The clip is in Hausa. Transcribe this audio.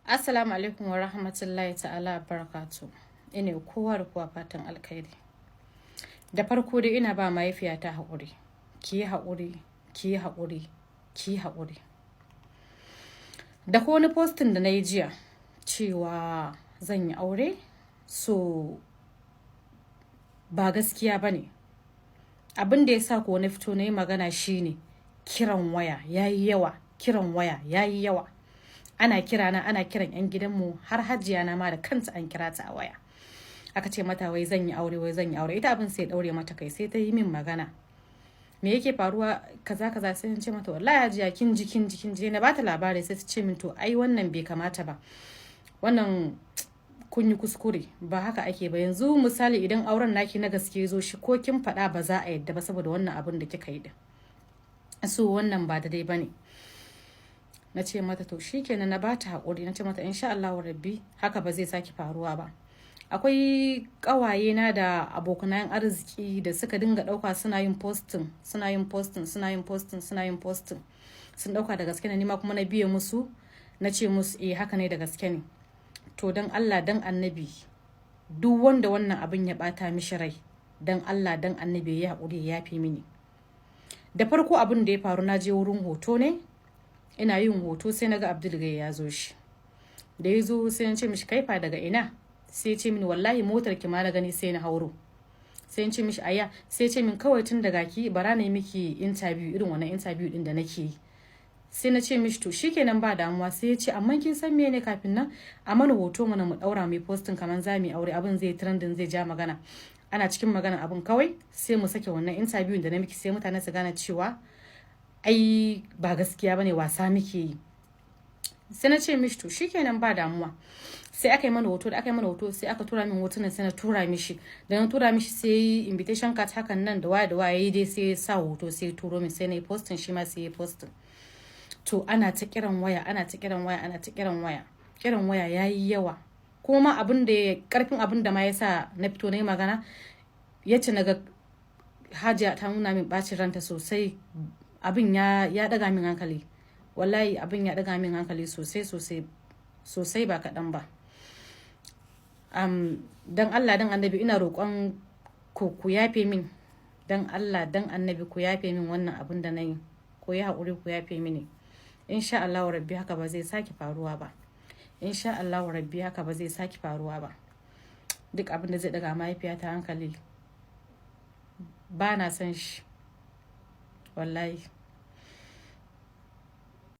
Assalamu alaikum wa rahmatullahi ta'ala barakatu. Ina kowa da kowa fatan alkhairi. Da farko dai ina ba mahaifiyata haƙuri. Ki yi haƙuri, ki yi haƙuri, ki yi haƙuri. Da ko wani posting da na yi jiya cewa zan yi aure, so ba gaskiya ba ne. Abin da ya sa ko na fito na yi magana shine kiran waya ya yi yawa, kiran waya ya yi yawa. Ana kira na, ana kiran 'yan gidanmu, har hajiya na ma da kanta an kira ta a waya. Aka ce mata wai zan yi aure, wai zan yi aure. Ita abin sai daure mata kai, sai ta yi min magana. Me yake faruwa, kaza kaza? Sai in ce mata, "Wallahi hajiya, kin ji, kin ji, kin ji." Na bata labari, sai ta ce min, "To ai wannan bai kamata ba. Wannan kun yi kuskure, ba haka ake ba. Yanzu misali idan auren naki na gaske zo shi, ko kin faɗa ba za a yadda ba saboda wannan abin da kika yi din. So wannan ba daidai ba ne." Na ce mata to shikenan, na bata haƙuri, na ce mata insha Allahu rabbi haka ba zai sake faruwa ba. Akwai ƙawaye na da abokanan arziki da suka dinga ɗauka suna yin posting, suna yin posting, suna yin posting, suna yin posting. Sun ɗauka da gaske ne, nima kuma na biye musu, na ce musu eh, haka ne, da gaske ne. To dan Allah dan annabi, duk wanda wannan abin ya bata mishi rai, dan Allah dan annabi ya haƙuri ya yafe mini. Da farko abin da ya faru, na je wurin hoto ne, ina yin hoto sai na ga Abdul ya zo shi. Da ya zo sai na ce mishi, "Kaifa daga ina?" Sai ya ce mini, "Wallahi motar ki ma na gani sai na hauro." Sai na ce mishi, "Aya." Sai ya ce min, "Kawai tun daga ki bara na yi miki interview, irin wannan interview din da nake yi." Sai na ce mishi, "To shikenan, ba damuwa." Sai ya ce, "Amma kin san mene? Kafin nan a mana hoto mana mu daura mai posting kamar za mu yi aure, abin zai trending, zai ja magana." Ana cikin magana abin kawai sai mu sake wannan interview da na miki, sai mutane su gane cewa ai ba gaskiya bane, wasa muke yi. Sai na ce mishi, "To shikenan, ba damuwa." Sai aka yi mana hoto. Da aka yi mana hoto sai aka tura min hotunan, sai na tura mishi. Da na tura mishi sai invitation card hakan nan da waya da waya dai, sai sa hoto, sai turo min, sai na yi posting, shi ma sai ya posting. To ana ta kiran waya, ana ta kiran waya, ana ta kiran waya, kiran waya yayi yawa. Kuma abin da karfin abin da ma yasa na fito na yi magana, yace naga hajiya ta nuna min bacin ranta sosai, abin ya daga min hankali. Wallahi abin ya daga min hankali sosai sosai sosai, ba kaɗan ba. Dan Allah dan annabi ina roƙon ku, ku yafe min. Dan Allah dan annabi ku yafe min wannan abin da na yi. Ku yi haƙuri, ku yafe mini. Insha Allah rabbi haka ba zai sake faruwa ba. Insha Allah rabbi haka ba zai sake faruwa ba. Duk abin da zai daga mahaifiyata hankali ba na son shi wallahi.